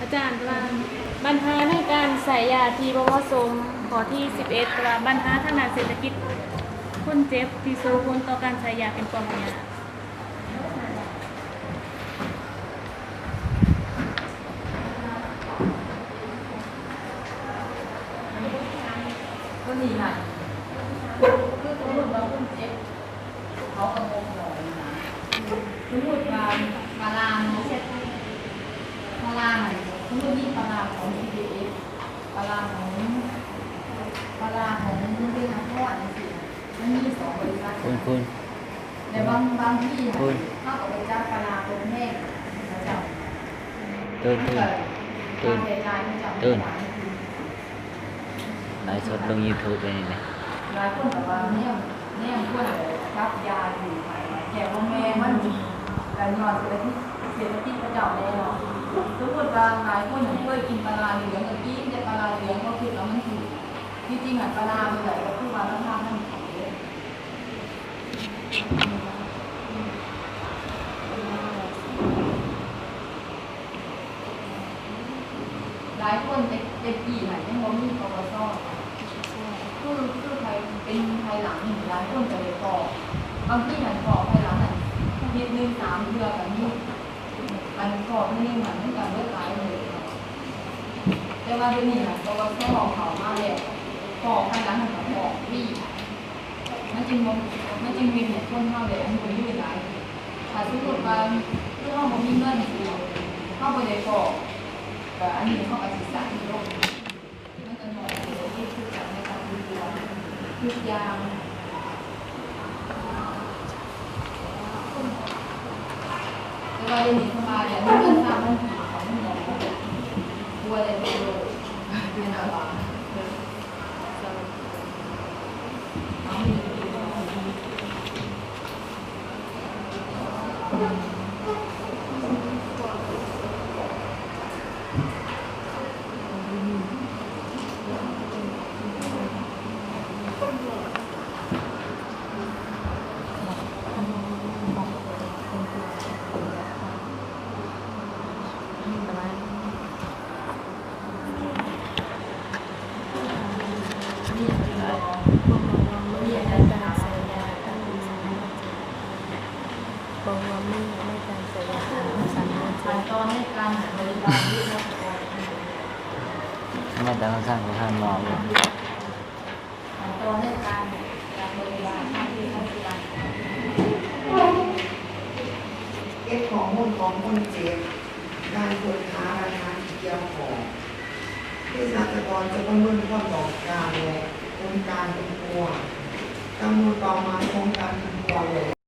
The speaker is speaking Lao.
ອາຈານວ່າ ບັນຫາໃນການໃຊ້ຢາທີ່ບໍ່ເໝາະສົມ. ຂໍ້ທີສິບເອັດ ວ່າບັນຫາທາງດ້ານເສດຖະກິດ, ຄົນເຈັບທີ່ສົ່ງຜົນຕໍ່ການໃຊ້ຢາເປັນຄວາມຫຍຸ້ງຍາກ. ຕົວນີ້ນະ ຄືສົມມຸດວ່າຄົນເຈັບ ເຂົາກະງົບໜໍ່ນະ. ສົມມຸດວ່າປາລາເນາະ ປາລາຫັ້ນ ສົມມຸດມີປາລາຂອງ ທີດີເອສ ປາລາຂອງ ປາລາຂອງເມືອງນະຄອນຈັ່ງຊີ້ນະ ມັນມີສອງບໍລິສັດ. ແລະບາງ ບາງທີເຮົາກະໄປຈັບປາລາຕົວແພງເຂົາເຈົ້າ ມັນກະຄ່າໃຊ້ຈ່າຍເຂົາເຈົ້າມັນຫຼາຍ. ໄລຟ໌ສົດລົງຢູທູບໄດ້ນີ້ນະ. ຫຼາຍຄົນກະວ່າແນວ ແນວຄວນຈັບຢາຢູ່ໄປ ແຕ່ບໍ່ແມ່ນ ມັນກະຍ້ອນເສດຖະກິດ ເສດຖະກິດເຂົາເຈົ້າແດ່ເນາະ. ສົມມຸດວ່າຫຼາຍຄົນເຄີຍກິນປາລາເຫຼືອງ ກະກິນແຕ່ປາລາເຫຼືອງ ເພາະຄິດວ່າມັນຖືກ. ທີ່ຈິງຫັ້ນປາລາເໝື່ອຍກະຄືວ່າລາຄາມັນຖືກເດ້. ຫຼາຍຄົນແຕ່ ແຕ່ກີ້ຫັ້ນຍັງບໍ່ມີ ປກສ ຄື ຄືໄພ ເປັນໄພຫຼັງນີ້ ຫຼາຍຄົນກະໄດ້ຟອກ. ບາງທີຫັ້ນຟອກໄພຫຼັງຫັ້ນ ທິດໜຶ່ງສາມເທື່ອກະມີ. ອັນຟອກເທື່ອໜຶ່ງຫັ້ນ ມັນກະເບິດຫຼາຍເລີຍເນາະ. ແຕ່ວ່າດຽວນີ້ຫັ້ນ ປກສ ເຂົ້າມາແລ້ວ ຟອກໄພຫຼັງຫັ້ນກະຟອກຟຣີ. ມັນຈຶ່ງບໍ່ ມັນຈຶ່ງເຮັດໃຫ້ຄົນເຮົາໄດ້ອາຍຸຍືນຫຼາຍຂຶ້ນ. ຖ້າສົມມຸດວ່າ ຄືເຮົາບໍ່ມີເງິນ ເຮົາບໍ່ໄດ້ຟອກ ກະອັນນີ້ເຮົາກະຊິສັ້ນລົງ. ມັນກະໜ້ອຍເສດຖະກິດຄືກັນໃນການເຮັດຕົວ ທຸກຢ່າງ. ແຕ່ວ່າດຽວນີ້ສະບາຍແລ້ວ ມີເງິນສາມພັນກີບເຂົ້າເງິນບົວໄດ້ເລີຍ ແມ່ນບໍ່ວະ? ບໍ່ຮ່ວມມືໃນການໃຊ້ຢາ ສາມາດ ຂັ້ນຕອນໃນການບໍລິການ ແມ່ນແຕ່ທາງ ທາງໝໍຢູ່. ຂັ້ນຕອນໃນການ ການບໍລິການ ເກັບຂໍ້ມູນຂອງຄົນເຈັບ, ການຄົ້ນຫາຫຼັກຖານທີ່ກ່ຽວຂ້ອງ, ເພສັດຊະກອນຈະປະເມີນຄວາມຕ້ອງການ ແລະ ຜົນການຄົ້ນຄວ້າ, ກຳນົດເປົ້າໝາຍຂອງການຄົ້ນຄວ້າ ແລະ